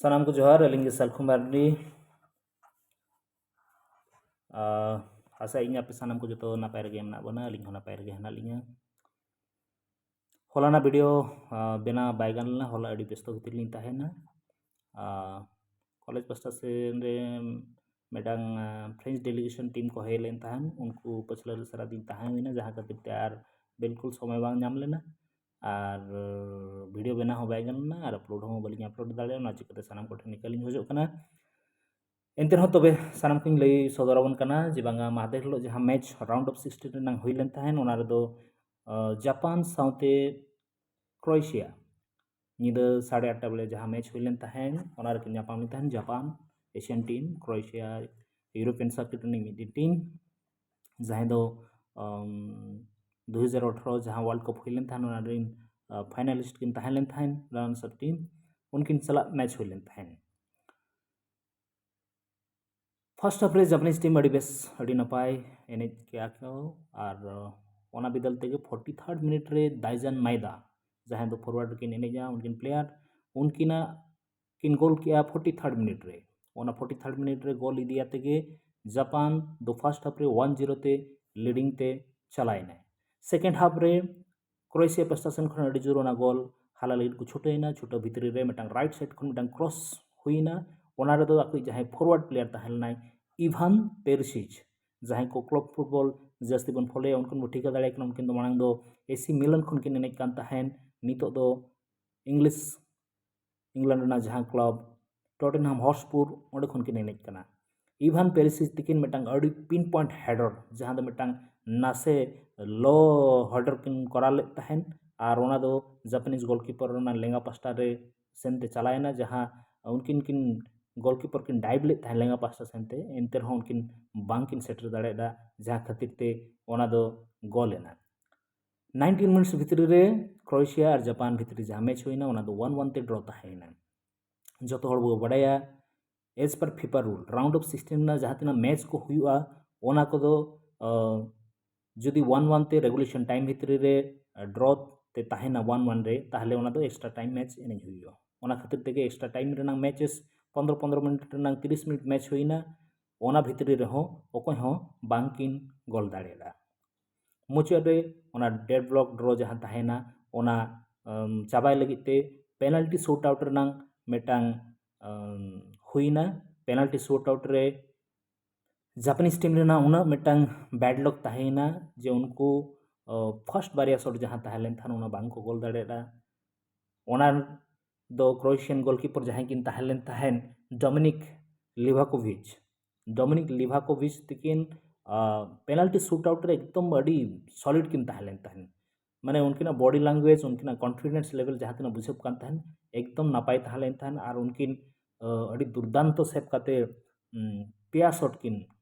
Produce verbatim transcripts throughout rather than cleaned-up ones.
ᱥᱟᱱᱟᱢ ᱠᱚ ᱡᱚᱦᱟᱨ, ᱟᱹᱞᱤᱧ ᱜᱮ ᱥᱟᱞᱠᱷᱩ ᱢᱟᱨᱰᱤ᱾ ᱟᱨ ᱟᱥᱟᱭᱟᱹᱧ ᱟᱯᱮ ᱥᱟᱱᱟᱢ ᱠᱚ ᱡᱚᱛᱚ ᱱᱟᱯᱟᱭ ᱨᱮᱜᱮ ᱢᱮᱱᱟᱜ ᱵᱚᱱᱟ, ᱟᱹᱞᱤᱧ ᱦᱚᱸ ᱱᱟᱯᱟᱭ ᱨᱮᱜᱮ ᱦᱮᱱᱟᱜ ᱞᱤᱧᱟ᱾ ᱦᱚᱞᱟᱱᱟᱜ ᱵᱷᱤᱰᱤᱭᱳ ᱵᱮᱱᱟᱣ ᱵᱟᱭ ᱜᱟᱱ ᱞᱮᱱᱟ, ᱦᱚᱞᱟ ᱟᱹᱰᱤ ᱵᱮᱥᱛᱚ ᱵᱷᱤᱛᱤᱨ ᱞᱤᱧ ᱛᱟᱦᱮᱱᱟ᱾ ᱠᱚᱞᱮᱡᱽ ᱯᱟᱥᱴᱟ ᱥᱮᱱ ᱨᱮ ᱢᱤᱫᱴᱟᱝ ᱯᱷᱨᱮᱧᱪ ᱰᱮᱞᱤᱜᱮᱥᱚᱱ ᱴᱤᱢ ᱠᱚ ᱦᱮᱡ ᱞᱮᱱ ᱛᱟᱦᱮᱱ, ᱩᱱᱠᱩ ᱯᱟᱹᱪᱷᱞᱟᱹ ᱨᱮ ᱥᱟᱨᱟᱫᱤᱱ ᱛᱟᱦᱮᱸ ᱦᱩᱭᱱᱟ, ᱡᱟᱦᱟᱸ ᱠᱷᱟᱹᱛᱤᱨ ᱛᱮ ᱟᱨ ᱵᱤᱞᱠᱩᱞ ᱥᱚᱢᱚᱭ ᱵᱟᱝ ᱧᱟᱢ ᱞᱮᱱᱟ᱾ ᱟᱨ ᱵᱷᱤᱰᱤᱭᱳ ᱵᱮᱱᱟᱣ ᱦᱚᱸ ᱵᱟᱭ ᱜᱟᱱ ᱞᱮᱱᱟ ᱟᱨ ᱟᱯᱞᱳᱰ ᱦᱚᱸ ᱵᱟᱹᱞᱤᱧ ᱟᱯᱞᱳᱰ ᱫᱟᱲᱮᱭᱟᱜᱼᱟ, ᱚᱱᱟ ᱪᱤᱠᱟᱹᱛᱮ ᱥᱟᱱᱟᱢ ᱠᱚᱴᱷᱮᱱ ᱱᱤᱠᱟᱹ ᱞᱤᱧ ᱠᱷᱚᱡᱚᱜ ᱠᱟᱱᱟ᱾ ᱮᱱᱛᱮ ᱨᱮᱦᱚᱸ ᱛᱚᱵᱮ ᱥᱟᱱᱟᱢ ᱠᱚᱧ ᱞᱟᱹᱭ ᱥᱚᱫᱚᱨ ᱟᱵᱚᱱ ᱠᱟᱱᱟ ᱡᱮ ᱵᱟᱝᱟ, ᱢᱟᱦᱫᱮᱨ ᱦᱤᱞᱳᱜ ᱡᱟᱦᱟᱸ ᱢᱮᱪ ᱨᱟᱣᱩᱱᱰ ᱚᱯᱷ ᱥᱤᱠᱥᱴᱤᱱ ᱨᱮᱱᱟᱝ ᱦᱩᱭ ᱞᱮᱱ ᱛᱟᱦᱮᱸᱱ, ᱚᱱᱟ ᱨᱮᱫᱚ ᱡᱟᱯᱟᱱ ᱥᱟᱶᱛᱮ ᱠᱨᱳᱭᱮᱥᱤᱭᱟ ᱧᱤᱫᱟᱹ ᱥᱟᱲᱮ ᱟᱴᱴᱟ ᱵᱮᱲᱟ ᱡᱟᱦᱟᱸ ᱢᱮᱪ ᱦᱩᱭ ᱞᱮᱱ ᱛᱟᱦᱮᱸᱱ, ᱚᱱᱟ ᱨᱮᱠᱤᱱ ᱧᱟᱯᱟᱢ ᱞᱮᱱ ᱛᱟᱦᱮᱸᱱ Japan Asian team, Croatia European circuit ᱨᱤᱱᱤᱡ ᱢᱤᱫᱴᱤᱱ ᱴᱤᱢ, ᱡᱟᱦᱟᱸᱭ ᱫᱚ ᱫᱩ ᱦᱟᱡᱟᱨ ᱟᱴᱷᱨᱚ ᱡᱟᱦᱟᱸ ᱣᱟᱨᱞᱰ ᱠᱟᱯ ᱦᱩᱭ ᱞᱮᱱ ᱛᱟᱦᱮᱸᱱ, ᱚᱱᱟ ᱨᱤᱱ ᱯᱷᱟᱭᱱᱟᱞᱤᱥᱴ ᱠᱤᱱ ᱛᱟᱦᱮᱸ ᱞᱮᱱ ᱛᱟᱦᱮᱸᱱ, ᱨᱟᱱᱟᱨᱥ ᱟᱯ ᱴᱤᱢ, ᱩᱱᱠᱤᱱ ᱥᱟᱞᱟᱜ ᱢᱮᱪ ᱦᱩᱭ ᱞᱮᱱ ᱛᱟᱦᱮᱸᱱ᱾ ᱯᱷᱟᱨᱥᱴ ᱦᱟᱯ ᱨᱮ ᱡᱟᱯᱟᱱᱤᱡᱽ ᱴᱤᱢ ᱟᱹᱰᱤ ᱵᱮᱥ, ᱟᱹᱰᱤ ᱱᱟᱯᱟᱭ ᱮᱱᱮᱡ ᱠᱮᱜᱼᱟ ᱠᱚ, ᱟᱨ ᱚᱱᱟ ᱵᱤᱫᱟᱹᱞ ᱛᱮᱜᱮ ᱯᱷᱳᱨᱴᱤ ᱛᱷᱟᱨᱰ ᱢᱤᱱᱤᱴ ᱨᱮ ᱫᱟᱭᱡᱟᱱ ᱢᱟᱭᱫᱟ, ᱡᱟᱦᱟᱸᱭ ᱫᱚ ᱯᱷᱚᱨᱣᱟᱨᱰ ᱨᱮᱠᱤᱱ ᱮᱱᱮᱡᱼᱟ, ᱩᱱᱠᱤᱱ ᱯᱞᱮᱭᱟᱨ, ᱩᱱᱠᱤᱱᱟᱜ ᱠᱤᱱ ᱜᱳᱞ ᱠᱮᱜᱼᱟ ᱯᱷᱳᱨᱴᱤ ᱛᱷᱟᱨᱰ ᱢᱤᱱᱤᱴ ᱨᱮ᱾ ᱚᱱᱟ ᱯᱷᱳᱨᱴᱤ ᱛᱷᱟᱨᱰ ᱢᱤᱱᱤᱴ ᱨᱮ ᱜᱳᱞ ᱤᱫᱤᱭᱟᱛᱮ ᱜᱮ ᱡᱟᱯᱟᱱ ᱫᱚ ᱯᱷᱟᱨᱥᱴ ᱦᱟᱯ ᱨᱮ ᱳᱣᱟᱱ ᱡᱤᱨᱳ ᱛᱮ ᱞᱤᱰᱤᱝ ᱛᱮ ᱪᱟᱞᱟᱣᱮᱱᱟᱭ᱾ ᱥᱮᱠᱮᱱᱰ ᱦᱟᱯ ᱨᱮ ᱠᱨᱳᱭᱮᱥᱤᱭᱟ ᱯᱟᱥᱴᱟ ᱥᱮᱱ ᱠᱷᱚᱱ ᱟᱹᱰᱤ ᱡᱳᱨ ᱚᱱᱟ ᱜᱳᱞ ᱦᱟᱞᱟ ᱞᱟᱹᱜᱤᱫ ᱠᱚ ᱪᱷᱩᱴᱟᱹᱣᱮᱱᱟ᱾ ᱪᱷᱩᱴᱟᱹᱣ ᱵᱷᱤᱛᱨᱤ ᱨᱮ ᱢᱤᱫᱴᱟᱝ ᱨᱟᱭᱤᱴ ᱥᱟᱭᱤᱰ ᱠᱷᱚᱱ ᱢᱤᱫᱴᱟᱝ ᱠᱨᱚᱥ ᱦᱩᱭᱱᱟ᱾ ᱚᱱᱟ ᱨᱮᱫᱚ ᱟᱠᱚᱭᱤᱡ ᱡᱟᱦᱟᱸᱭ ᱯᱷᱚᱨᱣᱟᱨᱰ ᱯᱞᱮᱭᱟᱨ ᱛᱟᱦᱮᱸ ᱞᱮᱱᱟᱭ ᱤᱵᱷᱟᱱ ᱯᱮᱨᱤᱥᱤᱪ, ᱡᱟᱦᱟᱸᱭ ᱠᱚ ᱠᱞᱟᱵᱽ ᱯᱷᱩᱴᱵᱚᱞ ᱡᱟᱹᱥᱛᱤ ᱵᱚᱱ ᱯᱷᱚᱞᱳᱭᱟ, ᱩᱱᱠᱩ ᱵᱚᱱ ᱴᱷᱤᱠᱟᱹ ᱫᱟᱲᱮᱭᱟᱜ ᱠᱟᱱᱟ, ᱩᱱᱠᱤᱱ ᱫᱚ ᱢᱟᱲᱟᱝ ᱫᱚ ᱮᱥᱤ ᱢᱤᱞᱟᱱ ᱠᱷᱚᱱ ᱠᱤᱱ ᱮᱱᱮᱡ ᱠᱟᱱ ᱛᱟᱦᱮᱸᱱ, ᱱᱤᱛᱚᱜ ᱫᱚ ᱤᱝᱞᱤᱥ, ᱤᱝᱞᱮᱱᱰ ᱨᱮᱱᱟᱜ ᱡᱟᱦᱟᱸ ᱠᱞᱟᱵᱽ ᱴᱚᱴᱮᱱᱦᱟᱢ ᱦᱚᱴᱥᱯᱩᱨ, ᱚᱸᱰᱮ ᱠᱷᱚᱱ ᱠᱤᱱ ᱮᱱᱮᱡ ᱠᱟᱱᱟ᱾ ᱤᱵᱷᱟᱱ ᱯᱮᱨᱤᱥᱤᱪ ᱛᱤᱠᱤᱱ ᱢᱤᱫᱴᱟᱝ ᱟᱹᱰᱤ ᱯᱤᱱ ᱯᱚᱭᱮᱱᱴ ᱦᱮᱰᱟᱨ, ᱡᱟᱦᱟᱸ ᱫᱚ ᱢᱤᱫᱴᱟᱝ ᱱᱟᱥᱮ ᱞᱚ ᱦᱮᱰᱟᱨ ᱠᱤᱱ ᱠᱚᱨᱟᱣ ᱞᱮᱫ ᱛᱟᱦᱮᱸᱱ, ᱟᱨ ᱚᱱᱟ ᱫᱚ ᱡᱟᱯᱟᱱᱤᱡᱽ ᱜᱳᱞᱠᱤᱯᱟᱨ ᱚᱱᱟ ᱞᱮᱸᱜᱟ ᱯᱟᱥᱴᱟ ᱨᱮ ᱥᱮᱱ ᱛᱮ ᱪᱟᱞᱟᱣᱮᱱᱟ, ᱡᱟᱦᱟᱸ ᱩᱱᱠᱤᱱ ᱠᱤᱱ ᱜᱳᱞᱠᱤᱯᱟᱨ ᱠᱤᱱ ᱰᱟᱭᱤᱵᱷ ᱞᱮᱫ ᱛᱟᱦᱮᱸᱱ ᱞᱮᱸᱜᱟ ᱯᱟᱥᱴᱟ ᱥᱮᱱ ᱛᱮ, ᱮᱱᱛᱮ ᱨᱮᱦᱚᱸ ᱩᱱᱠᱤᱱ ᱵᱟᱝᱠᱤᱱ ᱥᱮᱴᱮᱨ ᱫᱟᱲᱮᱭᱟᱫᱟ, ᱡᱟᱦᱟᱸ ᱠᱷᱟᱹᱛᱤᱨ ᱛᱮ ᱚᱱᱟ ᱫᱚ ᱜᱳᱞ ᱮᱱᱟ᱾ ᱱᱟᱭᱤᱱᱴᱤᱱ ᱢᱤᱱᱤᱴᱥ ᱵᱷᱤᱛᱨᱤ ᱨᱮ ᱠᱨᱳᱭᱮᱥᱤᱭᱟ ᱟᱨ ᱡᱟᱯᱟᱱ ᱵᱷᱤᱛᱨᱤ ᱡᱟᱦᱟᱸ ᱢᱮᱪ ᱦᱩᱭᱱᱟ, ᱚᱱᱟ ᱫᱚ ᱳᱣᱟᱱ ᱳᱣᱟᱱ ᱛᱮ ᱰᱨᱚ ᱛᱟᱦᱮᱸᱭᱮᱱᱟ᱾ ᱡᱚᱛᱚ ᱦᱚᱲ ᱵᱚ ᱵᱟᱰᱟᱭᱟ, as per FIFA rule, round of sixteen ᱨᱮᱱᱟᱜ ᱡᱟᱦᱟᱸ ᱛᱤᱱᱟᱹᱜ ᱢᱮᱪ ᱠᱚ ᱦᱩᱭᱩᱜᱼᱟ, ᱚᱱᱟ ᱠᱚᱫᱚ ᱡᱩᱫᱤ ᱳᱣᱟᱱ ᱳᱣᱟᱱ ᱛᱮ ᱨᱮᱜᱩᱞᱮᱥᱚᱱ ᱴᱟᱭᱤᱢ ᱵᱷᱤᱛᱨᱤ ᱨᱮ ᱰᱨᱚ ᱛᱮ ᱛᱟᱦᱮᱱᱟ ᱳᱣᱟᱱ ᱳᱣᱟᱱ ᱨᱮ, ᱛᱟᱦᱚᱞᱮ ᱚᱱᱟ ᱫᱚ ᱮᱠᱥᱴᱨᱟ ᱴᱟᱭᱤᱢ ᱢᱮᱪ ᱮᱱᱮᱡ ᱦᱩᱭᱩᱜᱼᱟ᱾ ᱚᱱᱟ ᱠᱷᱟᱹᱛᱤᱨ ᱛᱮᱜᱮ extra time ᱨᱮᱱᱟᱝ ᱢᱮᱪᱮᱥ ᱯᱚᱱᱫᱽᱨᱚ ᱯᱚᱱᱫᱽᱨᱚ ᱢᱤᱱᱤᱴ ᱨᱮᱱᱟᱝ ᱛᱤᱨᱤᱥ ᱢᱤᱱᱤᱴ ᱢᱮᱪ ᱦᱩᱭᱱᱟ, ᱚᱱᱟ ᱵᱷᱤᱛᱨᱤ ᱨᱮᱦᱚᱸ ᱚᱠᱚᱭ ᱦᱚᱸ ᱵᱟᱝᱠᱤᱱ ᱜᱳᱞ ᱫᱟᱲᱮᱭᱟᱫᱟ᱾ ᱢᱩᱪᱟᱹᱫ ᱨᱮ ᱚᱱᱟ deadlock draw ᱡᱟᱦᱟᱸ ᱛᱟᱦᱮᱱᱟ, ᱚᱱᱟ ᱪᱟᱵᱟᱭ ᱞᱟᱹᱜᱤᱫ ᱛᱮ penalty shootout ᱨᱮᱱᱟᱝ ᱢᱤᱫᱴᱟᱝ ᱦᱩᱭᱱᱟ᱾ Penalty shootout ᱨᱮ ᱡᱟᱯᱟᱱᱤᱡᱽ ᱴᱤᱢ ᱨᱮᱱᱟᱜ ᱩᱱᱟᱹᱜ ᱢᱤᱫᱴᱟᱝ bad luck ᱛᱟᱦᱮᱸᱭᱮᱱᱟ ᱡᱮ ᱩᱱᱠᱩ ᱯᱷᱟᱨᱥᱴ ᱵᱟᱨᱭᱟ ᱥᱚᱴ ᱡᱟᱦᱟᱸ ᱛᱟᱦᱮᱸ ᱞᱮᱱ ᱛᱟᱦᱮᱸᱱ, ᱚᱱᱟ ᱵᱟᱝ ᱠᱚ ᱜᱳᱞ ᱫᱟᱲᱮᱭᱟᱫᱟ᱾ ᱚᱱᱟ ᱫᱚ ᱠᱨᱳᱭᱮᱥᱤᱭᱟᱱ ᱜᱳᱞᱠᱤᱯᱟᱨ ᱡᱟᱦᱟᱸᱭ ᱠᱤᱱ ᱛᱟᱦᱮᱸ ᱞᱮᱱ ᱛᱟᱦᱮᱸᱱ, ᱰᱚᱢᱤᱱᱤᱠ ᱞᱤᱵᱷᱟᱠᱳᱵᱷᱤᱪ, ᱰᱚᱢᱤᱱᱤᱠ ᱞᱤᱵᱷᱟᱠᱳᱵᱷᱤᱪ ᱛᱤᱠᱤᱱ ᱯᱮᱱᱟᱞᱴᱤ ᱥᱩᱴ ᱟᱣᱩᱴ ᱨᱮ ᱮᱠᱫᱚᱢ ᱟᱹᱰᱤ ᱥᱚᱞᱤᱰ ᱠᱤᱱ ᱛᱟᱦᱮᱸ ᱞᱮᱱ ᱛᱟᱦᱮᱸᱱ᱾ ᱢᱟᱱᱮ ᱩᱱᱠᱤᱱᱟᱜ ᱵᱚᱰᱤ ᱞᱮᱝᱜᱩᱭᱮᱡᱽ, ᱩᱱᱠᱤᱱᱟᱜ ᱠᱚᱱᱯᱷᱤᱰᱮᱱᱥ ᱞᱮᱵᱮᱞ ᱡᱟᱦᱟᱸ ᱛᱤᱱᱟᱹᱜ ᱵᱩᱡᱷᱟᱹᱜ ᱠᱟᱱ ᱛᱟᱦᱮᱸᱱ, ᱮᱠᱫᱚᱢ ᱱᱟᱯᱟᱭ ᱛᱟᱦᱮᱸ ᱞᱮᱱ ᱛᱟᱦᱮᱸᱱ᱾ ᱟᱨ ᱩᱱᱠᱤᱱ ᱟᱹᱰᱤ ᱫᱩᱨᱫᱟᱱᱛᱚ ᱥᱮᱵᱷ ᱠᱟᱛᱮ ᱯᱮᱭᱟ ᱥᱚᱴ ᱠᱤᱱ,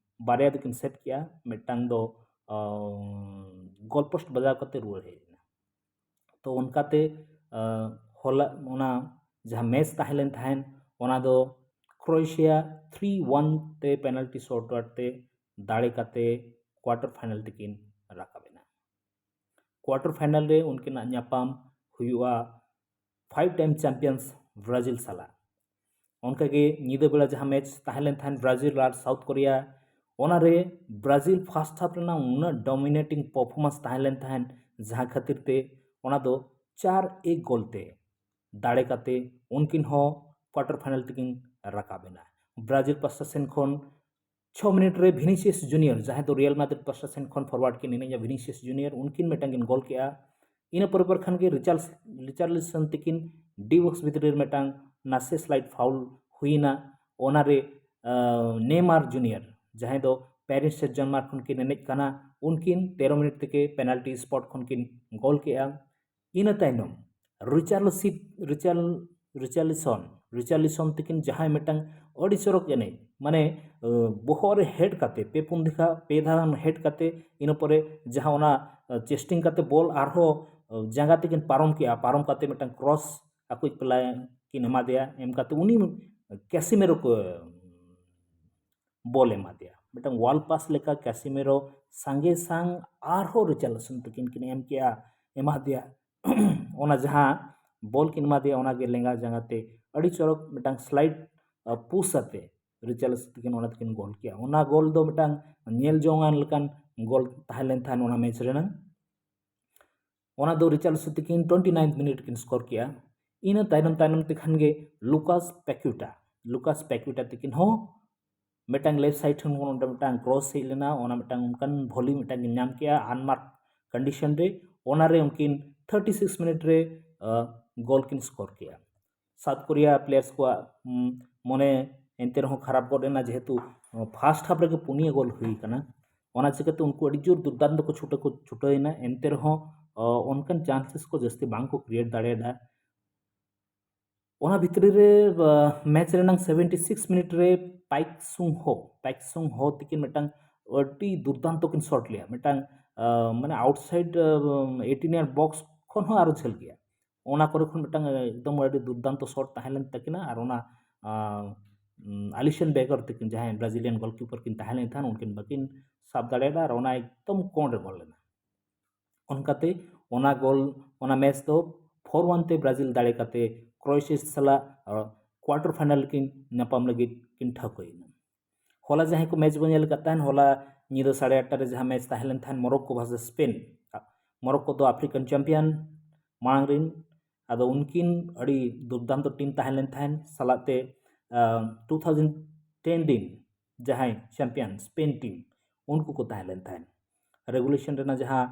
ᱵᱟᱨᱭᱟ ᱫᱚᱠᱤᱱ ᱥᱮᱵᱷ ᱠᱮᱜᱼᱟ, ᱢᱤᱫᱴᱟᱝ ᱫᱚ ᱜᱳᱞ ᱯᱳᱥᱴ ᱵᱟᱡᱟᱣ ᱠᱟᱛᱮ ᱨᱩᱣᱟᱹᱲ ᱦᱮᱡ ᱮᱱᱟ᱾ ᱛᱚ ᱚᱱᱠᱟᱛᱮ ᱦᱚᱞᱟ ᱚᱱᱟ ᱡᱟᱦᱟᱸ ᱢᱮᱪ ᱛᱟᱦᱮᱸ ᱞᱮᱱ ᱛᱟᱦᱮᱸᱱ, ᱚᱱᱟ ᱫᱚ ᱠᱨᱳᱭᱮᱥᱤᱭᱟ ᱛᱷᱨᱤ ᱳᱣᱟᱱ ᱛᱮ ᱯᱮᱱᱟᱞᱴᱤ ᱥᱚᱴ ᱟᱣᱩᱴ ᱛᱮ ᱫᱟᱲᱮ ᱠᱟᱛᱮ ᱠᱣᱟᱴᱟᱨ ᱯᱷᱟᱭᱱᱟᱞ ᱛᱮᱠᱤᱱ ᱨᱟᱠᱟᱵ ᱮᱱᱟ᱾ ᱠᱣᱟᱴᱟᱨ ᱯᱷᱟᱭᱱᱟᱞ ᱨᱮ ᱩᱱᱠᱤᱱᱟᱜ ᱧᱟᱯᱟᱢ ᱦᱩᱭᱩᱜᱼᱟ ᱯᱷᱟᱭᱤᱵᱷ ᱴᱟᱭᱤᱢ ᱪᱟᱢᱯᱤᱭᱟᱱᱥ ᱵᱨᱟᱡᱤᱞ ᱥᱟᱞᱟᱜ᱾ ᱚᱱᱠᱟᱜᱮ ᱧᱤᱫᱟᱹ ᱵᱮᱲᱟ ᱡᱟᱦᱟᱸ ᱢᱮᱪ ᱛᱟᱦᱮᱸ ᱞᱮᱱ ᱛᱟᱦᱮᱸᱱ ᱵᱨᱟᱡᱤᱞ ᱟᱨ ᱥᱟᱣᱩᱛᱷ ᱠᱳᱨᱤᱭᱟ, ᱚᱱᱟᱨᱮ ᱵᱨᱟᱡᱤᱞ ᱯᱷᱟᱥᱴ ᱦᱟᱯ ᱨᱮᱱᱟᱜ ᱩᱱᱟᱹᱜ ᱰᱚᱢᱤᱱᱮᱴᱤᱝ ᱯᱟᱨᱯᱷᱚᱨᱢᱮᱱᱥ ᱛᱟᱦᱮᱸ ᱞᱮᱱ ᱛᱟᱦᱮᱸᱱ, ᱡᱟᱦᱟᱸ ᱠᱷᱟᱹᱛᱤᱨ ᱛᱮ ᱚᱱᱟ ᱫᱚ ᱪᱟᱨ ᱮᱠ ᱜᱳᱞ ᱛᱮ ᱫᱟᱲᱮ ᱠᱟᱛᱮ ᱩᱱᱠᱤᱱ ᱦᱚᱸ ᱠᱣᱟᱴᱟᱨ ᱯᱷᱟᱭᱱᱟᱞ ᱛᱮᱠᱤᱱ ᱨᱟᱠᱟᱵ ᱮᱱᱟ᱾ ᱵᱨᱟᱡᱤᱞ ᱯᱟᱥᱴᱟ ᱥᱮᱱ ᱠᱷᱚᱱ ᱪᱷᱚ ᱢᱤᱱᱤᱴ ᱨᱮ ᱵᱷᱤᱱᱤᱥᱤᱭᱟᱥ ᱡᱩᱱᱤᱭᱚᱨ, ᱡᱟᱦᱟᱸᱭ ᱫᱚ ᱨᱤᱭᱟᱞ ᱢᱟᱫᱨᱤᱫ ᱯᱟᱥᱴᱟ ᱥᱮᱱ ᱠᱷᱚᱱ ᱯᱷᱚᱨᱣᱟᱨᱰ ᱠᱤᱱ ᱮᱱᱮᱡᱼᱟ, ᱵᱷᱤᱱᱤᱥᱤᱭᱟᱥ ᱡᱩᱱᱤᱭᱚᱨ, ᱩᱱᱠᱤᱱ ᱢᱤᱫᱴᱟᱝ ᱠᱤᱱ ᱜᱳᱞ ᱠᱮᱜᱼᱟ᱾ ᱤᱱᱟᱹ ᱯᱚᱨᱮ ᱯᱚᱨ ᱠᱷᱟᱱ ᱜᱮ ᱨᱤᱪᱟᱨᱞ-, ᱨᱤᱪᱟᱨᱞᱤᱥᱚᱱ ᱛᱤᱠᱤᱱ ᱰᱤ ᱵᱚᱠᱥ ᱵᱷᱤᱛᱨᱤ ᱨᱮ ᱢᱤᱫᱴᱟᱝ ᱱᱟᱥᱮ ᱥᱞᱟᱭᱤᱰ ᱯᱷᱟᱣᱩᱞ ᱦᱩᱭᱱᱟ᱾ ᱚᱱᱟᱨᱮ, ᱟᱸ, ᱱᱮᱭᱢᱟᱨ ᱡᱩᱱᱤᱭᱚᱨ, ᱡᱟᱦᱟᱸᱭ ᱫᱚ ᱯᱮᱨᱤᱥ ᱥᱮᱱ ᱡᱟᱨᱢᱟᱱ ᱠᱷᱚᱱ ᱠᱤᱱ ᱮᱱᱮᱡ ᱠᱟᱱᱟ, ᱩᱱᱠᱤᱱ ᱛᱮᱨᱚ ᱢᱤᱱᱤᱴ ᱛᱮᱜᱮ ᱯᱮᱱᱟᱞᱴᱤ ᱥᱯᱚᱴ ᱠᱷᱚᱱ ᱠᱤᱱ ᱜᱳᱞ ᱠᱮᱜᱼᱟ᱾ ᱤᱱᱟᱹ ᱛᱟᱭᱱᱚᱢ ᱨᱤᱪᱟᱨᱞᱤᱥᱤ-, ᱨᱤᱪᱟᱨᱞ-, ᱨᱤᱪᱟᱨᱞᱤᱥᱚᱱ, ᱨᱤᱪᱟᱨᱞᱤᱥᱚᱱ ᱛᱤᱠᱤᱱ ᱡᱟᱦᱟᱸᱭ ᱢᱤᱫᱴᱟᱝ ᱟᱹᱰᱤ ᱪᱚᱨᱚᱠ ᱮᱱᱮᱡ, ᱢᱟᱱᱮ, ᱟᱸ, ᱵᱚᱦᱚᱜ ᱨᱮ ᱦᱮᱰ ᱠᱟᱛᱮ, ᱯᱮ ᱯᱩᱱ ᱫᱷᱟᱣ, ᱯᱮ ᱫᱷᱟᱣ ᱜᱟᱱ ᱦᱮᱰ ᱠᱟᱛᱮ, ᱤᱱᱟᱹ ᱯᱚᱨᱮ ᱡᱟᱦᱟᱸ ᱚᱱᱟ, ᱟᱸ, ᱪᱮᱥᱴᱤᱝ ᱠᱟᱛᱮ ᱵᱚᱞ ᱟᱨᱦᱚᱸ, ᱟᱸ, ᱡᱟᱸᱜᱟ ᱛᱮᱠᱤᱱ ᱯᱟᱨᱚᱢ ᱠᱮᱜᱼᱟ, ᱯᱟᱨᱚᱢ ᱠᱟᱛᱮ ᱢᱤᱫᱴᱟᱝ ᱠᱨᱚᱥ ᱟᱠᱚᱭᱤᱡ ᱯᱞᱮᱭᱟᱨ ᱠᱤᱱ ᱮᱢᱟ ᱫᱮᱭᱟ, ᱮᱢ ᱠᱟᱛᱮ ᱩᱱᱤ ᱠᱮᱥᱤᱢᱮᱨᱳ ᱠᱚ ᱵᱚᱞ ᱮᱢᱟ ᱫᱮᱭᱟ᱾ ᱢᱤᱫᱴᱟᱝ ᱣᱟᱞ ᱯᱟᱥ ᱞᱮᱠᱟ ᱠᱮᱥᱤᱢᱮᱨᱳ ᱥᱟᱸᱜᱮ ᱥᱟᱝ ᱟᱨᱦᱚᱸ ᱨᱤᱪᱟᱨᱞᱤᱥᱚᱱ ᱛᱤᱠᱤᱱ ᱠᱤᱱ ᱮᱢ ᱠᱮᱜᱼᱟ, ᱮᱢᱟ ᱫᱮᱭᱟ᱾ ᱚᱱᱟ ᱡᱟᱦᱟᱸ ᱵᱚᱞ ᱠᱤᱱ ᱮᱢᱟ ᱫᱮᱭᱟ, ᱚᱱᱟᱜᱮ ᱞᱮᱸᱜᱟ ᱡᱟᱸᱜᱟ ᱛᱮ ᱟᱹᱰᱤ ᱪᱚᱨᱚᱠ ᱢᱤᱫᱴᱟᱝ slide push ᱟᱛᱮ ᱨᱤᱪᱟᱨᱞᱤᱥᱚᱱ ᱛᱟᱹᱠᱤᱱ ᱚᱱᱟ ᱛᱟᱹᱠᱤᱱ ᱜᱳᱞ ᱠᱮᱜᱼᱟ᱾ ᱚᱱᱟ ᱜᱳᱞ ᱫᱚ ᱢᱤᱫᱴᱟᱝ ᱧᱮᱞ ᱡᱚᱝ ᱟᱱ ᱞᱮᱠᱟᱱ ᱜᱳᱞ ᱛᱟᱦᱮᱸ ᱞᱮᱱ ᱛᱟᱦᱮᱸᱫ ᱚᱱᱟ ᱢᱮᱪ ᱨᱮᱱᱟᱝ᱾ ᱚᱱᱟ ᱫᱚ ᱨᱤᱪᱟᱨᱞᱤᱥᱚᱱ ᱛᱟᱹᱠᱤᱱ ᱴᱩᱭᱮᱱᱴᱤ ᱱᱟᱭᱤᱱᱛᱷ ᱢᱤᱱᱤᱴ ᱠᱤᱱ ᱥᱠᱳᱨ ᱠᱮᱜᱼᱟ᱾ ᱤᱱᱟᱹ ᱛᱟᱭᱱᱚᱢ ᱛᱟᱭᱱᱚᱢ ᱛᱮ ᱠᱷᱟᱱ ᱜᱮ ᱞᱩᱠᱟᱥ ᱯᱮᱠᱩᱴᱟ, ᱞᱩᱠᱟᱥ ᱯᱮᱠᱩᱴᱟ ᱛᱟᱹᱠᱤᱱ ᱦᱚᱸ ᱢᱤᱫᱴᱟᱝ ᱞᱮᱯᱷᱴ ᱥᱟᱭᱤᱰ ᱠᱷᱚᱱ ᱚᱸᱰᱮ ᱢᱤᱫᱴᱟᱝ ᱠᱨᱚᱥ ᱦᱮᱡ ᱞᱮᱱᱟ, ᱚᱱᱟ ᱢᱤᱫᱴᱟᱝ ᱚᱱᱠᱟᱱ ᱵᱷᱚᱞᱤ ᱢᱤᱫᱴᱟᱝ ᱠᱤᱱ ᱧᱟᱢ ᱠᱮᱜᱼᱟ ᱟᱱᱢᱟᱨᱠ ᱠᱚᱱᱰᱤᱥᱚᱱ ᱨᱮ᱾ ᱚᱱᱟᱨᱮ ᱩᱱᱠᱤᱱ ᱛᱷᱟᱨᱴᱤ ᱥᱤᱠᱥ ᱢᱤᱱᱤᱴ ᱨᱮ ᱜᱳᱞ ᱠᱤᱱ ᱥᱠᱳᱨ ᱠᱮᱜᱼᱟ᱾ ᱥᱟᱣᱩᱛᱷ ᱠᱳᱨᱤᱭᱟ ᱯᱞᱮᱭᱟᱨᱥ ᱠᱚᱣᱟᱜ ᱩᱢ, ᱢᱚᱱᱮ ᱮᱱᱛᱮ ᱨᱮᱦᱚᱸ ᱠᱷᱟᱨᱟᱯ ᱜᱚᱫ ᱮᱱᱟ, ᱡᱮᱦᱮᱛᱩ ᱯᱷᱟᱨᱥᱴ ᱦᱟᱯ ᱨᱮᱜᱮ ᱯᱩᱱᱭᱟᱹ ᱜᱳᱞ ᱦᱩᱭ ᱠᱟᱱᱟ᱾ ᱚᱱᱟ ᱪᱤᱠᱟᱹᱛᱮ ᱩᱱᱠᱩ ᱟᱹᱰᱤ ᱡᱳᱨ ᱫᱩᱨᱫᱟᱱᱛᱚ ᱠᱚ ᱪᱷᱩᱴᱟᱹ ᱠᱚ ᱪᱷᱩᱴᱟᱹᱣ ᱮᱱᱟ, ᱮᱱᱛᱮ ᱨᱮᱦᱚᱸ ᱚ, ᱚᱱᱠᱟᱱ ᱪᱟᱱᱥᱮᱥ ᱠᱚ ᱡᱟᱹᱥᱛᱤ ᱵᱟᱝ ᱠᱚ ᱠᱨᱤᱭᱮᱴ ᱫᱟᱲᱮᱭᱟᱫᱟ᱾ ᱚᱱᱟ ᱵᱷᱤᱛᱨᱤ ᱨᱮ ᱢᱮᱪ ᱨᱮᱱᱟᱝ ᱥᱮᱵᱷᱮᱱᱴᱤ ᱥᱤᱠᱥ ᱢᱤᱱᱤᱴ ᱨᱮ ᱯᱟᱭᱤᱠ ᱥᱩᱝ ᱦᱳ, ᱯᱟᱭᱤᱠ ᱥᱩᱝ ᱦᱳ ᱛᱤᱠᱤᱱ ᱢᱤᱫᱴᱟᱝ ᱟᱹᱰᱤ ᱫᱩᱨᱫᱟᱱᱛᱚ ᱠᱤᱱ ᱥᱚᱴ ᱞᱮᱜᱼᱟ, ᱢᱤᱫᱴᱟᱝ ᱟᱸ, ᱢᱟᱱᱮ ᱟᱣᱩᱴᱥᱟᱭᱤᱰ ᱮᱭᱤᱴᱤᱱ ᱭᱟᱨᱰ ᱵᱚᱠᱥ ᱠᱷᱚᱱ ᱦᱚᱸ ᱟᱨᱚ ᱡᱷᱟᱹᱞ ᱜᱮᱭᱟ᱾ ᱚᱱᱟ ᱠᱚᱨᱮ ᱠᱷᱚᱱ ᱢᱤᱫᱴᱟᱝ ᱮᱠᱫᱚᱢ ᱟᱹᱰᱤ ᱫᱩᱨᱫᱟᱱᱛᱚ ᱥᱚᱴ ᱛᱟᱦᱮᱸ ᱞᱮᱱ ᱛᱟᱹᱠᱤᱱᱟ ᱟᱨ ᱚᱱᱟ ᱟᱸ, ᱩᱢ, ᱟᱞᱤᱥᱚᱱ ᱵᱮᱜᱚᱨ ᱛᱟᱹᱠᱤᱱ ᱡᱟᱦᱟᱸᱭ ᱵᱨᱟᱡᱤᱞᱤᱭᱟᱱ ᱜᱳᱞᱠᱤᱯᱟᱨ ᱠᱤᱱ ᱛᱟᱦᱮᱸ ᱞᱮᱱ ᱛᱟᱦᱮᱸᱫ ᱩᱱᱠᱤᱱ ᱵᱟᱹᱠᱤᱱ ᱥᱟᱵ ᱫᱟᱲᱮᱭᱟᱫᱟ ᱟᱨ ᱚᱱᱟ ᱮᱠᱫᱚᱢ ᱠᱚᱬ ᱨᱮ ᱜᱳᱞ ᱞᱮᱱᱟ᱾ ᱚᱱᱠᱟᱛᱮ ᱚᱱᱟ ᱜᱳᱞ, ᱚᱱᱟ ᱢᱮᱪ ᱫᱚ ᱯᱷᱳᱨ ᱳᱣᱟᱱ ᱛᱮ ᱵᱨᱟᱡᱤᱞ ᱫᱟᱲᱮ ᱠᱟᱛᱮ ᱠᱨᱳᱭᱮᱥᱤᱭᱟ ᱥᱟᱞᱟᱜ ᱠᱣᱟᱨᱴᱟᱨ ᱯᱷᱟᱭᱱᱟᱞ ᱨᱮᱠᱤᱱ ᱧᱟᱯᱟᱢ ᱞᱟᱹᱜᱤᱫ ᱠᱤᱱ ᱴᱷᱟᱹᱣᱠᱟᱹᱭᱮᱱᱟ᱾ ᱦᱚᱞᱟ ᱡᱟᱦᱟᱸᱭ ᱠᱚ ᱢᱮᱪ ᱵᱚᱱ ᱧᱮᱞ ᱟᱠᱟᱫ ᱛᱟᱦᱮᱱ, ᱦᱚᱞᱟ ᱧᱤᱫᱟᱹ ᱥᱟᱲᱮ ᱟᱴᱴᱟ ᱨᱮ ᱡᱟᱦᱟᱸ ᱢᱮᱪ ᱛᱟᱦᱮᱸ ᱞᱮᱱ ᱛᱟᱦᱮᱸᱫ ᱢᱚᱨᱚᱠᱠᱳ ᱵᱷᱟᱨᱥᱮᱥ ᱥᱯᱮᱱ, ᱢᱚᱨᱚᱠᱠᱳ ᱫᱚ ᱟᱯᱷᱨᱤᱠᱟᱱ ᱪᱟᱢᱯᱤᱭᱟᱱ ᱢᱟᱲᱟᱝ ᱨᱮᱱ, ᱟᱫᱚ ᱩᱱᱠᱤᱱ ᱟᱹᱰᱤ ᱫᱩᱨᱫᱟᱱᱛᱚ ᱴᱤᱢ ᱛᱟᱦᱮᱸ ᱞᱮᱱ ᱛᱟᱦᱮᱸᱫ, ᱥᱟᱞᱟᱜ ᱛᱮ ᱴᱩ ᱛᱷᱟᱣᱡᱮᱱᱰ ᱴᱮᱱ ᱨᱮᱱ ᱡᱟᱦᱟᱸᱭ ᱪᱟᱢᱯᱤᱭᱟᱱ ᱥᱯᱮᱱ ᱴᱤᱢ, ᱩᱱᱠᱩ ᱠᱚ ᱛᱟᱦᱮᱸ ᱞᱮᱱ ᱛᱟᱦᱮᱸᱫ᱾ ᱨᱮᱜᱩᱞᱮᱥᱚᱱ ᱨᱮᱱᱟᱜ ᱡᱟᱦᱟᱸ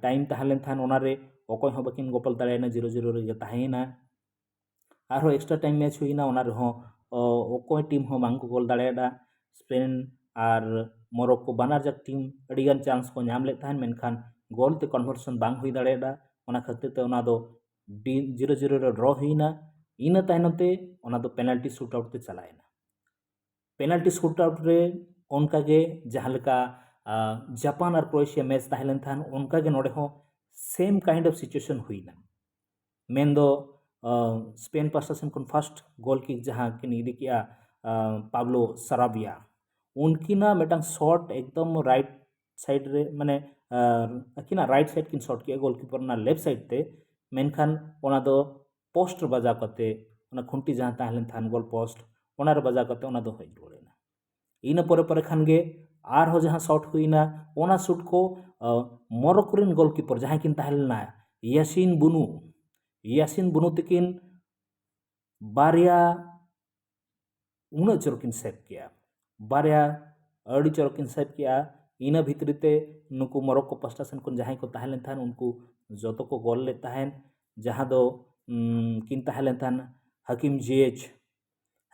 ᱴᱟᱭᱤᱢ ᱛᱟᱦᱮᱸ ᱞᱮᱱ ᱛᱟᱦᱮᱸᱫ ᱚᱱᱟᱨᱮ ᱚᱠᱚᱭ ᱦᱚᱸ ᱵᱟᱹᱠᱤᱱ ᱜᱚᱯᱚᱞ ᱫᱟᱲᱮᱭᱟᱜᱼᱟ, ᱡᱤᱨᱳ ᱡᱤᱨᱳ ᱨᱮᱜᱮ ᱛᱟᱦᱮᱸᱭᱮᱱᱟ᱾ ᱟᱨᱦᱚᱸ ᱮᱠᱥᱴᱨᱟ ᱴᱟᱭᱤᱢ ᱢᱮᱪ ᱦᱩᱭᱱᱟ, ᱚᱱᱟ ᱨᱮᱦᱚᱸ ᱚᱠᱚᱭ ᱴᱤᱢ ᱦᱚᱸ ᱵᱟᱝ ᱠᱚ ᱜᱳᱞ ᱫᱟᱲᱮᱭᱟᱫᱟ᱾ ᱥᱯᱮᱱ ᱟᱨ ᱢᱚᱨᱚᱠᱠᱳ ᱵᱟᱱᱟᱨ ᱡᱟᱠ ᱴᱤᱢ ᱟᱹᱰᱤᱜᱟᱱ ᱪᱟᱱᱥ ᱠᱚ ᱧᱟᱢ ᱞᱮᱫ ᱛᱟᱦᱮᱸᱫ, ᱢᱮᱱᱠᱷᱟᱱ ᱜᱳᱞ ᱛᱮ ᱠᱚᱱᱵᱷᱟᱨᱥᱚᱱ ᱵᱟᱝ ᱦᱩᱭ ᱫᱟᱲᱮᱭᱟᱫᱟ᱾ ᱚᱱᱟ ᱠᱷᱟᱹᱛᱤᱨ ᱛᱮ ᱚᱱᱟ ᱫᱚ ᱡᱤᱨᱳ ᱡᱤᱨᱳ ᱨᱮ ᱰᱨᱚ ᱦᱩᱭᱱᱟ᱾ ᱤᱱᱟᱹ ᱛᱟᱭᱱᱚᱢ ᱛᱮ ᱚᱱᱟ ᱫᱚ ᱯᱮᱱᱟᱞᱴᱤ ᱥᱩᱴ ᱟᱣᱩᱴ ᱛᱮ ᱪᱟᱞᱟᱣᱮᱱᱟ᱾ ᱯᱮᱱᱟᱞᱴᱤ ᱥᱩᱴ ᱟᱣᱩᱴ ᱨᱮ ᱚᱱᱠᱟᱜᱮ ᱡᱟᱦᱟᱸ ᱞᱮᱠᱟ ᱡᱟᱯᱟᱱ ᱟᱨ ᱠᱨᱳᱭᱮᱥᱤᱭᱟ ᱢᱮᱪ ᱛᱟᱦᱮᱸ ᱞᱮᱱ ᱛᱟᱦᱮᱸᱫ, ᱚᱱᱠᱟᱜᱮ ᱱᱚᱰᱮ ᱦᱚᱸ ᱥᱮᱢ ᱠᱟᱭᱤᱱᱰ ᱚᱯᱷ ᱥᱤᱪᱩᱭᱮᱥᱚᱱ ᱦᱩᱭᱱᱟ᱾ ᱢᱮᱱᱫᱚ ᱥᱯᱮᱱ ᱯᱟᱦᱴᱟ ᱥᱮᱱ ᱠᱷᱚᱱ ᱯᱷᱟᱥᱴ ᱜᱳᱞ ᱠᱤᱠ ᱡᱟᱦᱟᱸ ᱠᱤᱱ ᱤᱫᱤ ᱠᱮᱜᱼᱟ ᱯᱟᱵᱞᱳ ᱥᱟᱨᱟᱵᱤᱭᱟ, ᱩᱱᱠᱤᱱᱟᱜ ᱢᱤᱫᱴᱟᱝ ᱥᱚᱴ ᱮᱠᱫᱚᱢ ᱨᱟᱭᱤᱴ ᱥᱟᱭᱤᱰ ᱨᱮ, ᱢᱟᱱᱮ ᱟᱹᱠᱤᱱᱟᱜ ᱨᱟᱭᱤᱴ ᱥᱟᱭᱤᱰ ᱠᱤᱱ ᱥᱚᱴ ᱠᱮᱜᱼᱟ ᱜᱳᱞᱠᱤᱯᱟᱨ ᱚᱱᱟ ᱞᱮᱯᱷᱴ ᱥᱟᱭᱤᱰ ᱛᱮ, ᱢᱮᱱᱠᱷᱟᱱ ᱚᱱᱟ ᱫᱚ ᱯᱳᱥᱴ ᱨᱮ ᱵᱟᱡᱟᱣ ᱠᱟᱛᱮ, ᱚᱱᱟ ᱠᱷᱩᱱᱴᱤ ᱡᱟᱦᱟᱸ ᱛᱟᱦᱮᱸ ᱞᱮᱱ ᱛᱟᱦᱮᱸᱫ ᱜᱳᱞ ᱯᱳᱥᱴ, ᱚᱱᱟ ᱨᱮ ᱵᱟᱡᱟᱣ ᱠᱟᱛᱮ ᱚᱱᱟ ᱫᱚ ᱦᱮᱡ ᱨᱩᱣᱟᱹᱲ ᱮᱱᱟ᱾ ᱤᱱᱟᱹ ᱯᱚᱨᱮ ᱯᱚᱨᱮ ᱠᱷᱟᱱ ᱜᱮ ᱟᱨᱦᱚᱸ ᱡᱟᱦᱟᱸ ᱥᱚᱴ ᱦᱩᱭᱱᱟ, ᱚᱱᱟ ᱥᱩᱴ ᱠᱚ ᱢᱚᱨᱚᱠᱳ ᱨᱮᱱ ᱜᱳᱞᱠᱤᱯᱟᱨ ᱡᱟᱦᱟᱸᱭ ᱠᱤᱱ ᱛᱟᱦᱮᱸ ᱞᱮᱱᱟ, ᱭᱟᱥᱤᱱ ᱵᱩᱱᱩ, ᱭᱟᱥᱤᱱ ᱵᱩᱱᱩ ᱛᱟᱹᱠᱤᱱ ᱵᱟᱨᱭᱟ ᱩᱱᱟᱹᱜ ᱪᱚᱨᱚᱠ ᱠᱤᱱ ᱥᱮᱵᱷ ᱠᱮᱜᱼᱟ, ᱵᱟᱨᱭᱟ ᱟᱹᱰᱤ ᱪᱚᱨᱚᱠ ᱠᱤᱱ ᱥᱮᱵᱷ ᱠᱮᱜᱼᱟ᱾ ᱤᱱᱟᱹ ᱵᱷᱤᱛᱨᱤ ᱛᱮ ᱱᱩᱠᱩ ᱢᱚᱨᱚᱠᱳ ᱯᱟᱥᱴᱟ ᱥᱮᱱ ᱠᱷᱚᱱ ᱡᱟᱦᱟᱸᱭ ᱠᱚ ᱛᱟᱦᱮᱸ ᱞᱮᱱ ᱛᱟᱦᱮᱸᱫ, ᱩᱱᱠᱩ ᱡᱚᱛᱚ ᱠᱚ ᱜᱳᱞ ᱞᱮᱫ ᱛᱟᱦᱮᱸᱫ᱾ ᱡᱟᱦᱟᱸ ᱫᱚ ᱩᱢ, ᱠᱤᱱ ᱛᱟᱦᱮᱸ ᱞᱮᱱ ᱛᱟᱦᱮᱸᱫ ᱦᱟᱠᱤᱢ ᱡᱤᱭᱮᱪ,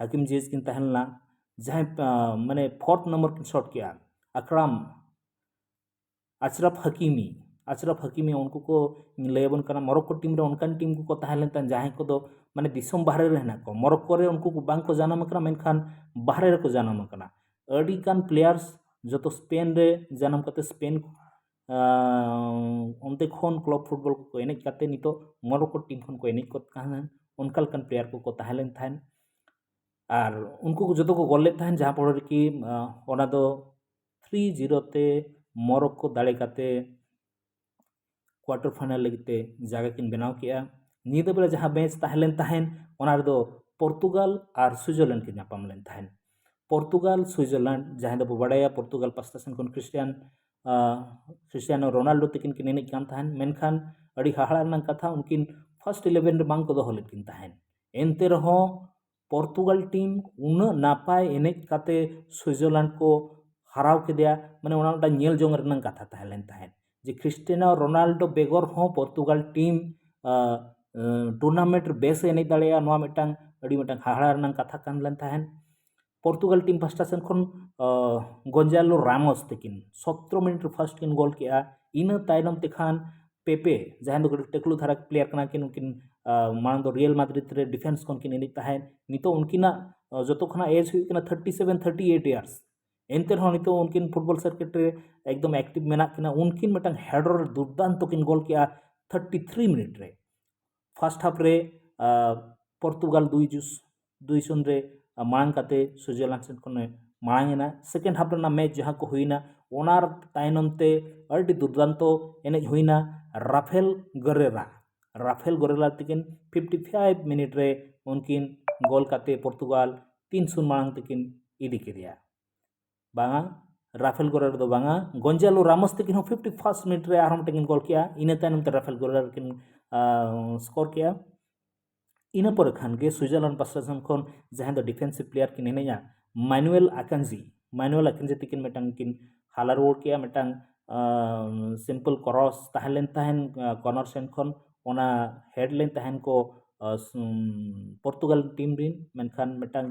ᱦᱟᱠᱤᱢ ᱡᱤᱭᱮᱪ ᱠᱤᱱ ᱛᱟᱦᱮᱸ ᱞᱮᱱᱟ, ᱡᱟᱦᱟᱸᱭ ᱟᱸ, ᱢᱟᱱᱮ ᱯᱷᱳᱨᱛᱷ ᱱᱚᱢᱵᱚᱨ ᱠᱤᱱ ᱥᱚᱴ ᱠᱮᱜᱼᱟ᱾ ᱟᱠᱨᱟᱢ ᱟᱪᱨᱟᱯ ᱦᱟᱠᱤᱢᱤ, ᱟᱪᱨᱟᱯ ᱦᱟᱠᱤᱢᱤ, ᱩᱱᱠᱩ ᱠᱚ ᱞᱟᱹᱭ ᱟᱵᱚᱱ ᱠᱟᱱᱟ, ᱢᱚᱨᱚᱠᱠᱳ ᱴᱤᱢ ᱨᱮ ᱚᱱᱠᱟᱱ ᱴᱤᱢ ᱠᱚᱠᱚ ᱛᱟᱦᱮᱸ ᱞᱮᱱ ᱛᱟᱦᱮᱸᱫ, ᱡᱟᱦᱟᱸᱭ ᱠᱚᱫᱚ ᱢᱟᱱᱮ ᱫᱤᱥᱚᱢ ᱵᱟᱦᱨᱮ ᱨᱮ ᱦᱮᱱᱟᱜ ᱠᱚᱣᱟ᱾ ᱢᱚᱨᱚᱠᱠᱳ ᱨᱮ ᱩᱱᱠᱩ ᱠᱚ ᱵᱟᱝ ᱠᱚ ᱡᱟᱱᱟᱢ ᱟᱠᱟᱱᱟ, ᱢᱮᱱᱠᱷᱟᱱ ᱵᱟᱦᱨᱮ ᱨᱮᱠᱚ ᱡᱟᱱᱟᱢ ᱟᱠᱟᱱᱟ᱾ ᱟᱹᱰᱤ ᱜᱟᱱ ᱯᱞᱮᱭᱟᱨᱥ ᱡᱚᱛᱚ ᱥᱯᱮᱱ ᱨᱮ ᱡᱟᱱᱟᱢ ᱠᱟᱛᱮ ᱥᱯᱮᱱ, ᱟᱸ, ᱚᱱᱛᱮ ᱠᱷᱚᱱ ᱠᱞᱟᱵᱽ ᱯᱷᱩᱴᱵᱚᱞ ᱠᱚᱠᱚ ᱮᱱᱮᱡ ᱠᱟᱛᱮ ᱱᱤᱛᱚᱜ ᱢᱚᱨᱚᱠᱠᱳ ᱴᱤᱢ ᱠᱷᱚᱱ ᱠᱚ ᱮᱱᱮᱡ ᱠᱚ ᱛᱟᱦᱮᱸᱱ, ᱚᱱᱠᱟ ᱞᱮᱠᱟᱱ ᱯᱞᱮᱭᱟᱨ ᱠᱚᱠᱚ ᱛᱟᱦᱮᱸ ᱞᱮᱱ ᱛᱟᱦᱮᱸᱱ᱾ ᱟᱨ ᱩᱱᱠᱩ ᱠᱚ ᱡᱚᱛᱚ ᱠᱚ ᱜᱳᱞ ᱞᱮᱫ ᱛᱟᱦᱮᱸᱱ, ᱡᱟᱦᱟᱸ ᱯᱚᱨᱮ ᱨᱮᱠᱤ, ᱟᱸ, ᱚᱱᱟ ᱫᱚ ᱛᱷᱨᱤ ᱡᱤᱨᱳ ᱛᱮ ᱢᱚᱨᱚᱠᱠᱳ ᱫᱟᱲᱮ ᱠᱟᱛᱮ ᱠᱣᱟᱴᱟᱨ ᱯᱷᱟᱭᱱᱟᱞ ᱞᱟᱹᱜᱤᱫ ᱛᱮ ᱡᱟᱭᱜᱟ ᱠᱤᱱ ᱵᱮᱱᱟᱣ ᱠᱮᱜᱼᱟ᱾ ᱧᱤᱫᱟᱹ ᱵᱮᱲᱟ ᱡᱟᱦᱟᱸ ᱢᱮᱪ ᱛᱟᱦᱮᱸ ᱞᱮᱱ ᱛᱟᱦᱮᱸᱱ, ᱚᱱᱟ ᱨᱮᱫᱚ ᱯᱚᱨᱛᱩᱜᱟᱞ ᱟᱨ ᱥᱩᱭᱡᱟᱨᱞᱮᱱᱰ ᱠᱤᱱ ᱧᱟᱯᱟᱢ ᱞᱮᱱ ᱛᱟᱦᱮᱸᱱ᱾ ᱯᱚᱨᱛᱩᱜᱟᱞ, ᱥᱩᱭᱡᱟᱨᱞᱮᱱᱰ, ᱡᱟᱦᱟᱸᱭ ᱫᱚᱵᱚ ᱵᱟᱲᱟᱭᱟ ᱯᱚᱨᱛᱩᱜᱟᱞ ᱯᱟᱥᱴᱟ ᱥᱮᱱ ᱠᱷᱚᱱ ᱠᱷᱨᱤᱥᱴᱤᱭᱟᱱ, ᱟᱸ, ᱠᱷᱨᱤᱥᱴᱤᱭᱟᱱᱳ ᱨᱳᱱᱟᱞᱰᱳ ᱛᱟᱹᱠᱤᱱ ᱠᱤᱱ ᱮᱱᱮᱡ ᱠᱟᱱ ᱛᱟᱦᱮᱸᱱ, ᱢᱮᱱᱠᱷᱟᱱ ᱟᱹᱰᱤ ᱦᱟᱦᱟᱲᱟ ᱨᱮᱱᱟᱜ ᱠᱟᱛᱷᱟ, ᱩᱱᱠᱤᱱ ᱯᱷᱟᱨᱥᱴ ᱤᱞᱮᱵᱷᱮᱱ ᱨᱮ ᱵᱟᱝ ᱠᱚ ᱫᱚᱦᱚ ᱞᱮᱫ ᱠᱤᱱ ᱛᱟᱦᱮᱸᱱ᱾ ᱮᱱᱛᱮ ᱨᱮᱦᱚᱸ ᱯᱚᱨᱛᱩᱜᱟᱞ ᱴᱤᱢ ᱩᱱᱟᱹᱜ ᱱᱟᱯᱟᱭ ᱮᱱᱮᱡ ᱠᱟᱛᱮ ᱥᱩᱭᱡᱟᱨᱞᱮᱱᱰ ᱠᱚ ᱦᱟᱨᱟᱣ ᱠᱮᱫᱮᱭᱟ, ᱢᱟᱱᱮ ᱚᱱᱟ ᱢᱤᱫᱴᱟᱝ ᱧᱮᱞ ᱡᱚᱝ ᱨᱮᱱᱟᱜ ᱠᱟᱛᱷᱟ ᱛᱟᱦᱮᱸ ᱞᱮᱱ ᱛᱟᱦᱮᱸᱫ, ᱡᱮ ᱠᱷᱨᱤᱥᱴᱤᱭᱟᱱᱳ ᱨᱳᱱᱟᱞᱰᱳ ᱵᱮᱜᱚᱨ ᱦᱚᱸ ᱯᱚᱨᱛᱩᱜᱟᱞ ᱴᱤᱢ, ᱟᱸ, ᱟᱸ, ᱴᱩᱨᱱᱟᱢᱮᱱᱴ ᱨᱮ ᱵᱮᱥ ᱮ ᱮᱱᱮᱡ ᱫᱟᱲᱮᱭᱟᱜᱼᱟ, ᱱᱚᱣᱟ ᱢᱤᱫᱴᱟᱝ ᱟᱹᱰᱤ ᱢᱤᱫᱴᱟᱝ ᱦᱟᱦᱟᱲᱟ ᱨᱮᱱᱟᱜ ᱠᱟᱛᱷᱟ ᱠᱟᱱ ᱞᱮᱱ ᱛᱟᱦᱮᱸᱫ᱾ ᱯᱚᱨᱛᱩᱜᱟᱞ ᱴᱤᱢ ᱯᱟᱥᱴᱟ ᱥᱮᱱ ᱠᱷᱚᱱ, ᱟᱸ, ᱜᱚᱱᱡᱟᱞᱳ ᱨᱟᱢᱳᱥ ᱛᱟᱹᱠᱤᱱ ᱥᱚᱛᱨᱚ ᱢᱤᱱᱤᱴ ᱨᱮ ᱯᱷᱟᱨᱥᱴ ᱠᱤᱱ ᱜᱳᱞ ᱠᱮᱜᱼᱟ᱾ ᱤᱱᱟᱹ ᱛᱟᱭᱱᱚᱢ ᱛᱮᱠᱷᱟᱱ ᱯᱮᱯᱮ, ᱡᱟᱦᱟᱸᱭ ᱫᱚ ᱠᱟᱹᱴᱤᱡ ᱴᱟᱹᱠᱞᱩ ᱫᱷᱟᱨᱟ ᱯᱞᱮᱭᱟᱨ ᱠᱟᱱᱟ ᱠᱤᱱ, ᱩᱱᱠᱤᱱ, ᱟᱸ, ᱢᱟᱲᱟᱝ ᱫᱚ ᱨᱤᱭᱟᱞ ᱢᱟᱫᱨᱤᱫ ᱨᱮ ᱰᱤᱯᱷᱮᱱᱥ ᱠᱷᱚᱱ ᱠᱤᱱ ᱮᱱᱮᱡ ᱛᱟᱦᱮᱸᱫ᱾ ᱱᱤᱛᱚᱜ ᱩᱱᱠᱤᱱᱟᱜ, ᱟᱸ, ᱡᱚᱛᱚ ᱠᱷᱚᱱᱟᱜ ᱮᱡᱽ ᱦᱩᱭᱩᱜ ᱠᱟᱱᱟ thirty seven, thirty eight years. ᱮᱱᱛᱮ ᱨᱮᱦᱚᱸ ᱱᱤᱛᱚᱜ ᱩᱱᱠᱤᱱ ᱯᱷᱩᱴᱵᱚᱞ ᱥᱟᱨᱠᱮᱴ ᱨᱮ ᱮᱠᱫᱚᱢ ᱮᱠᱴᱤᱵᱷ ᱢᱮᱱᱟᱜ ᱠᱤᱱᱟ᱾ ᱩᱱᱠᱤᱱ ᱢᱤᱫᱴᱟᱝ ᱦᱮᱰᱟᱨ ᱫᱩᱨᱫᱟᱱᱛᱚ ᱠᱤᱱ ᱜᱳᱞ ᱠᱮᱜᱼᱟ ᱛᱷᱟᱨᱴᱤ ᱛᱷᱨᱤ ᱢᱤᱱᱤᱴ ᱨᱮ᱾ ᱯᱷᱟᱨᱥᱴ ᱦᱟᱯ ᱨᱮ, ᱟᱸ, ᱯᱚᱨᱛᱩᱜᱟᱞ ᱫᱩᱭ ᱡᱩᱥ, ᱫᱩᱭ ᱥᱩᱱ ᱨᱮ, ᱟᱸ, ᱢᱟᱲᱟᱝ ᱠᱟᱛᱮ ᱥᱩᱭᱡᱟᱨᱞᱮᱱᱰ ᱥᱮᱫ ᱠᱷᱚᱱᱮ ᱢᱟᱲᱟᱝ ᱮᱱᱟ᱾ ᱥᱮᱠᱮᱱᱰ ᱦᱟᱯ ᱨᱮᱱᱟᱜ ᱢᱮᱪ ᱡᱟᱦᱟᱸ ᱠᱚ ᱦᱩᱭᱱᱟ, ᱚᱱᱟ ᱛᱟᱭᱱᱚᱢ ᱛᱮ ᱟᱹᱰᱤ ᱫᱩᱨᱫᱟᱱᱛᱚ ᱮᱱᱮᱡ ᱦᱩᱭᱱᱟ᱾ ᱨᱟᱯᱷᱮᱞ ᱜᱟᱨᱮᱨᱟ, ᱨᱟᱯᱷᱮᱞ ᱜᱚᱨᱮᱞᱟ ᱛᱤᱠᱤᱱ ᱯᱷᱤᱯᱴᱤ ᱯᱷᱟᱭᱤᱵᱷ ᱢᱤᱱᱤᱴ ᱨᱮ ᱩᱱᱠᱤᱱ ᱜᱳᱞ ᱠᱟᱛᱮ ᱯᱚᱨᱛᱩᱜᱟᱞ ᱛᱤᱱ ᱥᱩᱱ ᱢᱟᱲᱟᱝ ᱛᱮᱠᱤᱱ ᱤᱫᱤ ᱠᱮᱫᱮᱭᱟ᱾ ᱵᱟᱝᱟ, ᱨᱟᱯᱷᱮᱞ ᱜᱚᱨᱮᱞᱟ ᱫᱚ ᱵᱟᱝᱟ, ᱜᱚᱧᱡᱟᱞᱳ ᱨᱟᱢᱚᱥ ᱛᱤᱠᱤᱱ ᱦᱚᱸ ᱯᱷᱤᱯᱴᱤ ᱯᱷᱟᱥᱴ ᱢᱤᱱᱤᱴ ᱨᱮ ᱟᱨᱦᱚᱸ ᱢᱤᱫᱴᱟᱝ ᱠᱤᱱ ᱜᱳᱞ ᱠᱮᱜᱼᱟ᱾ ᱤᱱᱟᱹ ᱛᱟᱭᱱᱚᱢ ᱛᱮ ᱨᱟᱯᱷᱮᱞ ᱜᱚᱨᱮᱞᱟ ᱠᱤᱱ ᱥᱠᱳᱨ ᱠᱮᱜᱼᱟ᱾ ᱤᱱᱟᱹ ᱯᱚᱨᱮ ᱠᱷᱟᱱ ᱜᱮ ᱥᱩᱭᱡᱟᱨᱞᱮᱱᱰ ᱯᱟᱥᱴᱟ ᱥᱮᱱ ᱠᱷᱚᱱ ᱡᱟᱦᱟᱸᱭ ᱫᱚ ᱰᱤᱯᱷᱮᱱᱥᱤᱵᱷ ᱯᱞᱮᱭᱟᱨ ᱠᱤᱱ ᱮᱱᱮᱡᱼᱟ, ᱢᱟᱱᱩᱭᱮᱞ ᱟᱠᱟᱱᱡᱤ, ᱢᱟᱱᱩᱭᱮᱞ ᱟᱠᱟᱱᱡᱤ ᱛᱤᱠᱤᱱ ᱢᱤᱫᱴᱟᱝ ᱠᱤᱱ ᱦᱟᱞᱟ ᱨᱩᱣᱟᱹᱲ ᱠᱮᱜᱼᱟ᱾ ᱢᱤᱫᱴᱟᱝ ᱥᱤᱢᱯᱚᱞ ᱠᱨᱚᱥ ᱛᱟᱦᱮᱸ ᱞᱮᱱ ᱛᱟᱦᱮᱱ ᱠᱚᱨᱱᱟᱨ ᱥᱮᱱ ᱠᱷᱚᱱ, ᱚᱱᱟ ᱦᱮᱰ ᱞᱮᱱ ᱛᱟᱦᱮᱱ ᱠᱚ ᱯᱚᱨᱛᱩᱜᱟᱞ ᱴᱤᱢ ᱨᱤᱱ, ᱢᱮᱱᱠᱷᱟᱱ ᱢᱤᱫᱴᱟᱝ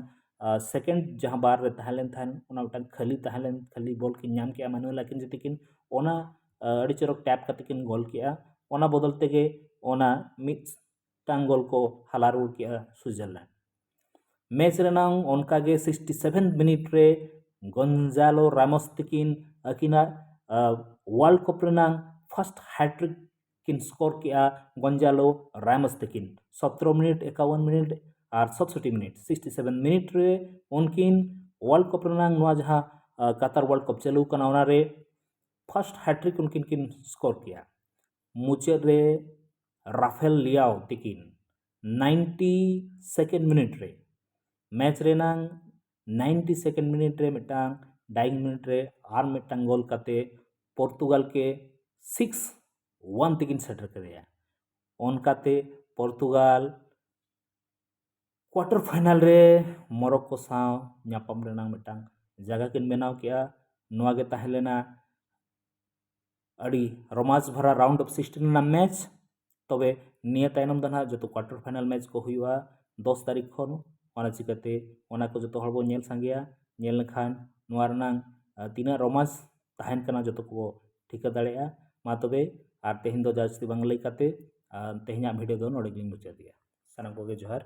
ᱥᱮᱠᱮᱱᱰ ᱡᱟᱦᱟᱸ ᱵᱟᱨ ᱨᱮ ᱛᱟᱦᱮᱸ ᱞᱮᱱ ᱛᱟᱦᱮᱱ, ᱚᱱᱟ ᱢᱤᱫᱴᱟᱝ ᱠᱷᱟᱹᱞᱤ ᱛᱟᱦᱮᱸ ᱞᱮᱱ, ᱠᱷᱟᱹᱞᱤ ᱵᱚᱞ ᱠᱤᱱ ᱧᱟᱢ ᱠᱮᱜᱼᱟ ᱢᱟᱱᱩᱭᱮᱞ ᱟᱠᱟᱱᱡᱤ ᱛᱤᱠᱤᱱ, ᱚᱱᱟ ᱟᱹᱰᱤ ᱪᱚᱨᱚᱠ ᱴᱮᱯ ᱠᱟᱛᱮ ᱠᱤᱱ ᱜᱳᱞ ᱠᱮᱜᱼᱟ᱾ ᱚᱱᱟ ᱵᱚᱫᱚᱞ ᱛᱮᱜᱮ ᱚᱱᱟ ᱢᱤᱫ ᱴᱟᱝ ᱜᱳᱞ ᱠᱚ ᱦᱟᱞᱟ ᱨᱩᱣᱟᱹᱲ ᱠᱮᱜᱼᱟ ᱥᱩᱭᱡᱟᱨᱞᱮᱱᱰ᱾ ᱢᱮᱪ ᱨᱮᱱᱟᱝ ᱚᱱᱠᱟᱜᱮ ᱥᱤᱠᱥᱴᱤ ᱥᱮᱵᱷᱮᱱ ᱢᱤᱱᱤᱴ ᱨᱮ ᱜᱚᱧᱡᱟᱞᱳ ᱨᱟᱢᱚᱥ ᱛᱤᱠᱤᱱ ᱟᱹᱠᱤᱱᱟᱜ ᱣᱟᱨᱞᱰ ᱠᱟᱯ ᱨᱮᱱᱟᱝ ᱯᱷᱟᱥᱴ ᱦᱮᱴᱨᱤᱠ ᱠᱤᱱ ᱥᱠᱳᱨ ᱠᱮᱜᱼᱟ᱾ ᱜᱚᱧᱡᱟᱞᱳ ᱨᱟᱢᱚᱥ ᱛᱤᱠᱤᱱ ᱥᱚᱛᱨᱚ ᱢᱤᱱᱤᱴ, ᱮᱠᱟᱣᱚᱱ ᱢᱤᱱᱤᱴ ᱟᱨ ᱥᱟᱛᱥᱚᱴᱤ ᱢᱤᱱᱤᱴ, ᱥᱤᱠᱥᱴᱤ ᱥᱮᱵᱷᱮᱱ ᱢᱤᱱᱤᱴ ᱨᱮ ᱩᱱᱠᱤᱱ ᱣᱟᱨᱞᱰ ᱠᱟᱯ ᱨᱮᱱᱟᱝ ᱱᱚᱣᱟ ᱡᱟᱦᱟᱸ ᱠᱟᱛᱟᱨ ᱣᱟᱨᱞᱰ ᱠᱟᱯ ᱪᱟᱹᱞᱩ ᱠᱟᱱᱟ, ᱚᱱᱟᱨᱮ ᱯᱷᱟᱥᱴ ᱦᱮᱴᱨᱤᱠ ᱩᱱᱠᱤᱱ ᱠᱤᱱ ᱥᱠᱳᱨ ᱠᱮᱜᱼᱟ᱾ ᱢᱩᱪᱟᱹᱫ ᱨᱮ ᱨᱟᱯᱷᱮᱞ ᱞᱤᱭᱟᱣ ᱛᱤᱠᱤᱱ ᱱᱟᱭᱤᱱᱴᱤ ᱥᱮᱠᱮᱱᱰ ᱢᱤᱱᱤᱴ ᱨᱮ, ᱢᱮᱪ ᱨᱮᱱᱟᱝ ᱱᱟᱭᱤᱱᱴᱤ ᱥᱮᱠᱮᱱᱰ ᱢᱤᱱᱤᱴ ᱨᱮ ᱢᱤᱫᱴᱟᱝ ᱰᱟᱭᱤᱝ ᱢᱤᱱᱤᱴ ᱨᱮ ᱟᱨ ᱢᱤᱫᱴᱟᱝ ᱜᱳᱞ ᱠᱟᱛᱮ ᱯᱚᱨᱛᱩᱜᱟᱞ ᱠᱮ ᱥᱤᱠᱥ ᱚᱣᱟᱱ ᱛᱮᱠᱤᱱ ᱥᱮᱴᱮᱨ ᱠᱮᱫᱮᱭᱟ᱾ ᱚᱱᱠᱟᱛᱮ ᱯᱚᱨᱛᱩᱜᱟᱞ ᱠᱣᱟᱴᱟᱨ ᱯᱷᱟᱭᱱᱟᱞ ᱨᱮ ᱢᱚᱨᱚᱠᱠᱳ ᱥᱟᱶ ᱧᱟᱯᱟᱢ ᱨᱮᱱᱟᱜ ᱢᱤᱫᱴᱟᱝ ᱡᱟᱭᱜᱟ ᱠᱤᱱ ᱵᱮᱱᱟᱣ ᱠᱮᱜᱼᱟ᱾ ᱱᱚᱣᱟ ᱜᱮ ᱛᱟᱦᱮᱸ ᱞᱮᱱᱟ ᱟᱹᱰᱤ ᱨᱚᱢᱟᱡᱽ ᱵᱷᱟᱨᱟ ᱨᱟᱣᱩᱱᱰ ᱚᱯᱷ ᱥᱤᱠᱥᱴᱤᱱ ᱨᱮᱱᱟᱜ ᱢᱮᱪ᱾ ᱛᱚᱵᱮ ᱱᱤᱭᱟᱹ ᱛᱟᱭᱱᱚᱢ ᱫᱚ ᱱᱟᱦᱟᱜ ᱡᱚᱛᱚ ᱠᱣᱟᱴᱟᱨ ᱯᱷᱟᱭᱱᱟᱞ ᱢᱮᱪ ᱠᱚ ᱦᱩᱭᱩᱜᱼᱟ ᱫᱚᱥ ᱛᱟᱹᱨᱤᱠᱷ ᱠᱷᱚᱱ᱾ ᱚᱱᱟ ᱪᱤᱠᱟᱹᱛᱮ ᱚᱱᱟ ᱠᱚ ᱡᱚᱛᱚ ᱦᱚᱲ ᱵᱚᱱ ᱧᱮᱞ ᱥᱟᱸᱜᱮᱭᱟ᱾ ᱧᱮᱞ ᱞᱮᱠᱷᱟᱱ ᱱᱚᱣᱟ ᱨᱮᱱᱟᱝ, ᱟ, ᱛᱤᱱᱟᱹᱜ ᱨᱚᱢᱟᱡᱽ ᱛᱟᱦᱮᱱ ᱠᱟᱱᱟ, ᱡᱚᱛᱚ ᱠᱚ ᱴᱷᱤᱠᱟᱹ ᱫᱟᱲᱮᱭᱟᱜᱼᱟ᱾ ᱢᱟ ᱛᱚᱵᱮ, ᱟᱨ ᱛᱮᱦᱮᱧ ᱫᱚ ᱡᱟᱹᱥᱛᱤ ᱵᱟᱝ ᱞᱟᱹᱭ ᱠᱟᱛᱮ, ᱟ, ᱛᱮᱦᱮᱧᱟᱜ ᱵᱷᱤᱰᱤᱭᱳ ᱫᱚ ᱱᱚᱰᱮ ᱜᱮᱞᱤᱧ ᱢᱩᱪᱟᱹᱫᱮᱜᱼᱟ᱾ ᱥᱟᱱᱟᱢ ᱠᱚᱜᱮ ᱡᱚᱦᱟᱨ᱾